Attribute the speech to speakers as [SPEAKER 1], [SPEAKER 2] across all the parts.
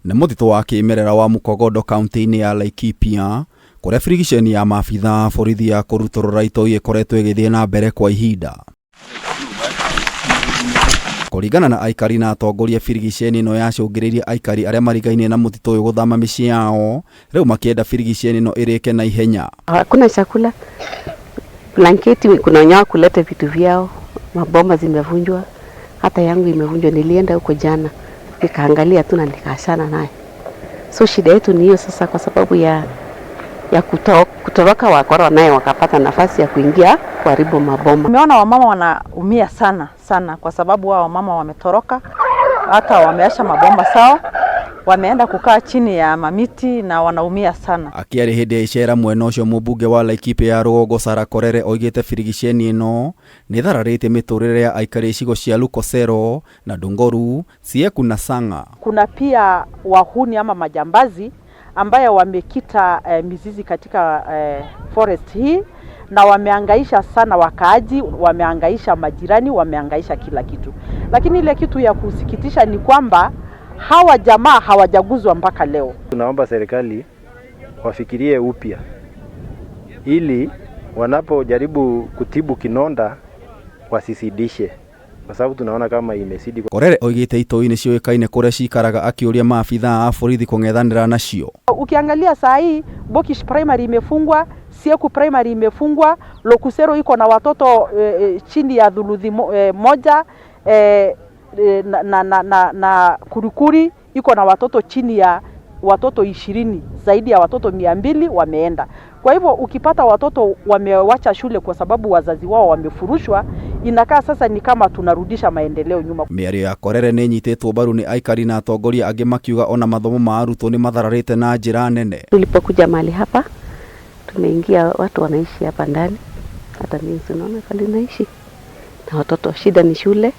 [SPEAKER 1] Nĩ mũtitũ wa kĩmerera wa Mukogodo kaunti-inĩ ya Laikipia kũrĩa birigiceni ya maabitha a borithi ya kũrutũrũra itoi ĩkoretwo ĩgĩthiĩ na mbere kwa ihinda. Kũringana na aikari na atongoria, birigiceni ĩno yacũngĩrĩirie aikari arĩa marigainie na mũtitũ ũyũ gũthama mĩciĩ yao, rĩu makĩenda birigiceni ĩno ĩrĩke na ihenya.
[SPEAKER 2] Hakuna chakula, blanketi, kuna wenye kuleta vitu vyao, maboma zimevunjwa, hata yangu imevunjwa. Nilienda huko jana nikaangalia tu na nikaachana naye. So shida yetu ni hiyo sasa, kwa sababu ya kutoroka wakora naye wakapata nafasi ya kuingia kuharibu maboma.
[SPEAKER 3] Tumeona wamama wanaumia sana sana, kwa sababu wao wamama wametoroka, hata wameacha maboma sawa, wameenda kukaa chini ya mamiti na wanaumia sana.
[SPEAKER 1] Akĩaria hĩndĩ ya icera mwena ũcio, mũmbunge wa Laikipia ya rũgongo Sarah Korere oigĩte birigiceni ĩno nĩ ĩthararĩtie mĩtũrĩre ya aikari icigo cia Lukosero na Ndungoru, Sieku na Sang'a.
[SPEAKER 3] Kuna pia wahuni ama majambazi ambayo wamekita mizizi katika forest hii na wameangaisha sana wakaaji, wameangaisha majirani, wameangaisha kila kitu. Lakini ile kitu ya kusikitisha ni kwamba hawa jamaa hawajaguzwa mpaka leo.
[SPEAKER 4] Tunaomba serikali wafikirie upya ili wanapojaribu kutibu kinonda wasizidishe, kwa sababu tunaona kama imezidi.
[SPEAKER 1] Korere oigĩte itoi nĩ ciũĩkaine kũrĩa cikaraga, akĩũria maabitha a borithi kũng'ethanĩra nacio.
[SPEAKER 3] Ukiangalia saa hii Bokish Primary imefungwa, Sieku Primary imefungwa, Lokusero iko na watoto chini ya thuluthi moja na Kurikuri iko na watoto chini ya watoto 20, zaidi ya watoto 200 wameenda. Kwa hivyo ukipata watoto wamewacha shule kwa sababu wazazi wao wamefurushwa, inakaa sasa ni kama tunarudisha maendeleo nyuma.
[SPEAKER 1] Mĩario ya Korere nĩ ĩnyitĩtwo mbaru nĩ aikari na atongoria angĩ, makiuga ona mathomo ma arutwo nĩ mathararĩte na njĩra nene.
[SPEAKER 2] Tulipokuja mahali hapa, tumeingia watu wanaishi hapa ndani, hata mimi tunaona pale naishi na watoto. Shida ni shule,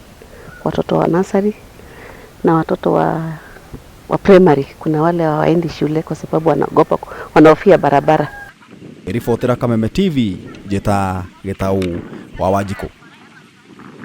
[SPEAKER 2] watoto wa nursery na watoto wa primary. Kuna wale hawaendi shule kwa sababu wanaogopa, wanahofia barabara.
[SPEAKER 1] Ribotera Kameme TV, njĩta Gĩtau wa Wanjikũ.